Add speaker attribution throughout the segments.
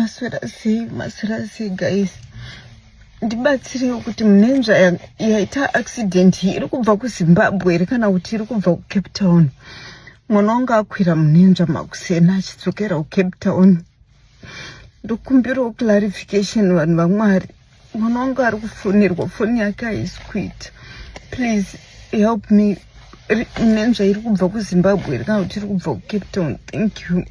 Speaker 1: Maswera sei, maswera sei guys? Ndibatsirewo kuti munenzva yaita accident iri kubva kuZimbabwe here kana kuti iri kubva kuCape Town? Mwana wangu akwira munenzva makusena achidzokera kuCape Town. Ndokumbirawo clarification, vanhu vaMwari. Mwana wangu ari kufonерwa, foni yake haisi kuita. Please help me. Munenzva iri kubva kuZimbabwe here kana kuti iri kubva kuCape Town? Thank you.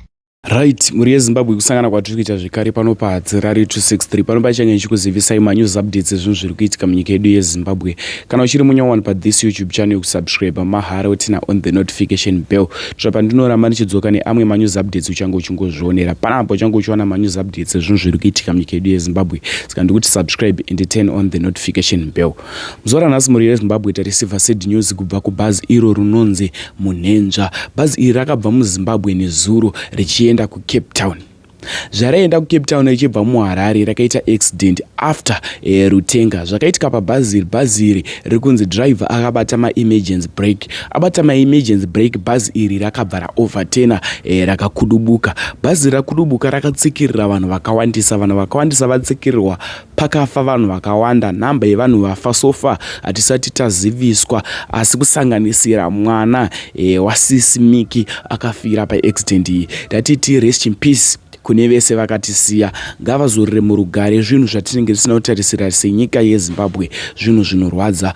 Speaker 2: Right, mhuri yeZimbabwe, kusangana kwatiri kuita zvekare pano paHadzirari 263. Pano pachange ndichikuzivisai manews updates ezvinhu zviri kuitika munyika yedu yeZimbabwe. Kana uchiri munyowani pathis YouTube channel, kusubscribe mahara, uturn on the notification bell tsva. Pandinoramba ndichidzoka neamwe manews updates, uchange uchingozvionera panapo, uchange uchiwana manews updates ezvinhu zviri kuitika munyika yedu yeZimbabwe. Saka ndikuti subscribe and turn on the notification bell. Muzuva ranhasi, mhuri yeZimbabwe, tareceiva sad news kubva kubhazi iro rinonzi Munhenzva. Bhazi iri rakabva muZimbabwe nezuro richienda kuCape Town. Zvaraenda kuCape Town richibva muHarare, rakaita accident after Rutenga. Zvakaitika pabhazi iri, bhazi iri riri kunzi driver akabata maemergency brake. Abata maemergency brake, bhazi iri rakabva raoverturna, rakakudubuka. Bhazi rakudubuka rakatsikirira vanhu vakawandisa. Vanhu vakawandisa vatsikirirwa, pakafa vanhu vakawanda. Nhamba yevanhu vafa so far hatisati taziviswa, asi kusanganisira mwana wasisi Miki akafira paaccident iyi. Ndatiti rest in peace kune vese vakatisiya, ngavazorore murugare. Zvinhu zvatinenge tisina kutarisira senyika yeZimbabwe, zvinhu zvinorwadza.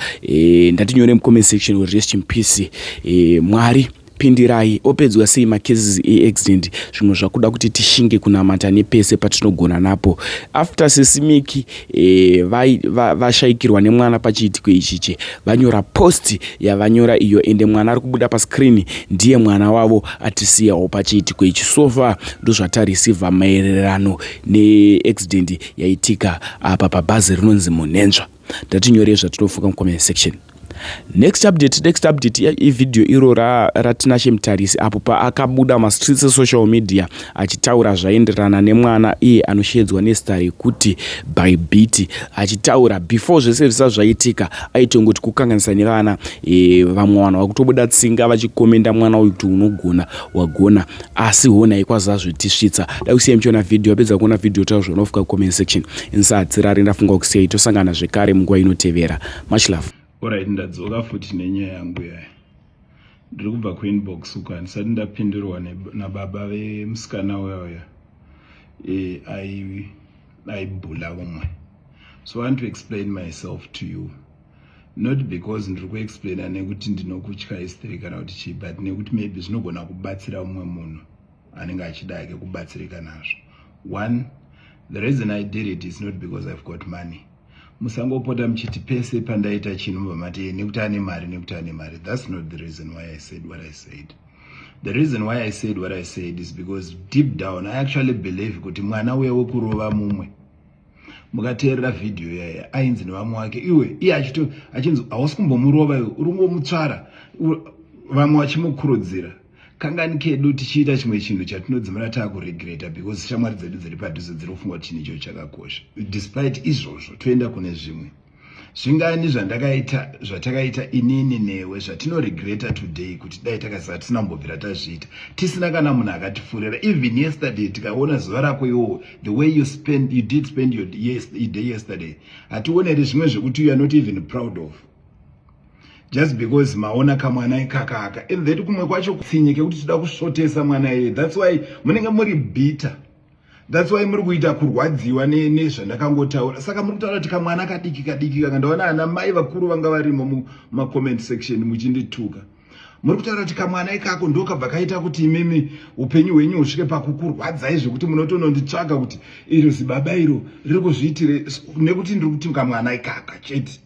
Speaker 2: Ndatinyore mucomment section, rest in peace. Mwari pindirai, opedzwa sei macases eaccident. Zvimwe zvakuda kuti tishinge kunamata nepese patinogona napo. After sisi Miki vashayikirwa nemwana pachiitiko ichichi, vanyora post yavanyora iyo, ende mwana ari kubuda pascreen ndiye mwana wavo atisiyawo pachiitiko ichi. So far ndozvatareceiva maererano neaccident yaitika apa pabhazi rinonzi Munhenzva. Ndatinyorei zvatinofunga mucomment section. Next update, next update, ivhidhiyo iro raTinashe Mutarisi apo paakabuda mastreets esocial media achitaura zvaenderana nemwana iye anoshedzwa nezita rekuti Bybit. Achitaura before zvese zvisati zvaitika, aitongoti kukanganisa nevana. Vamwe vanhu vakutobuda tsinga vachikomenda mwana uyu kuti unogona, wagona, asi honai kwazazvitisvitsa. Da kusiyai muchiona vhidhiyo. Apedza kuona vhidhiyo, taura zvaunofunga comment section. Insatsirari ndafunga kusiyai, tosangana zvekare munguva inotevera. Much love.
Speaker 3: Alright, ndadzoka futi nenyaya yangu yaya. Ndiri kubva kuinbox uko, handisati ndapindurwa nababa vemusikana uya uya aibhula umwe. So I want to explain myself to you, not because ndiri kuexplaina nekuti ndinokutya history kana kuti chii, but nekuti maybe zvinogona kubatsira mumwe munhu anenge achida ake kubatsirika nazvo. One, the reason I did it is not because I've got money. Musangopota muchiti pese pandaita chinhu mubva mati nekuti ane mari, nekuti ane mari. That's not the reason why I said what I said. The reason why I said what I said is because deep down I actually believe kuti mwana uya wekurova mumwe, mukateerera vhidhiyo yaya, ainzi nevamwe wake, iwe, iye achito achinzi hausi kumbomurova iwe, uri kungomutsvara, vamwe vachimukurudzira. Kangani kedu tichiita chimwe chinhu chatinodzimira taakuregreta because shamwari dzedu dziri padhuze dziri kufunga kuti chinhu ichocho chakakosha? Despite izvozvo, toenda kune zvimwe. Zvingani zvandakaita, zvatakaita inini newe, zvatinoregreta today kuti dai takazaa tisina kumbobvira tazviita, tisina kana munhu akatifurira? Even yesterday, tikaona zuva rako iwowo, the way you did spend your day yesterday, hationeri zvimwe zvekuti you are not even proud of, just because maona kamwana ikakaka. And then kumwe kwacho kutsinye kekuti toda kusvotesa mwana iyeye. That's why munenge muri bitter, that's why muri kuita kurwadziwa nezvandakangotaura. Saka muri kutaura kuti kamwana kadiki kadiki kaka. Ndaona ana mai vakuru vanga varimo mumacomment section muchindituka. Muri kutaura kuti kamwana ikako ndo kabva kaita kuti imimi upenyu hwenyu husvike pakukurwadzai zvekuti munotononditsvaga kuti iro zibaba iro riri kuzviitire nekuti ndiri kuti kamwana ikaka chete.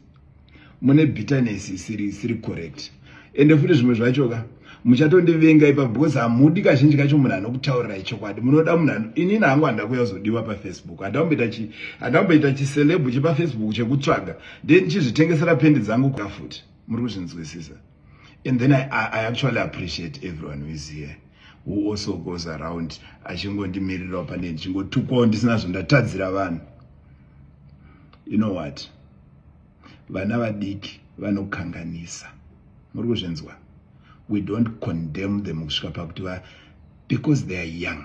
Speaker 3: Mune bitterness isiri correct. Ende futi zvimwe zvacho ka, muchatondivenga ipa because hamudi kazhinji kacho munhu anokutaurirai chokwadi. Munoda munhu. Inini hangu handida kuuya kuzodiwa paFacebook. Handamboita chiceleb chepaFacebook chekutsvaga then ndichizvitengesera pendi dzangu kafuti. Muri kuzvinzwisisa? And then I actually appreciate everyone who is here, who also goes around achingondimirirawo pane ndichingotukwawo ndisina zvondatadzira vanhu. You know what, vana vadiki vanokanganisa, muri kuzvinzwa? We don't condemn them kusvika pakuti va, because they are young.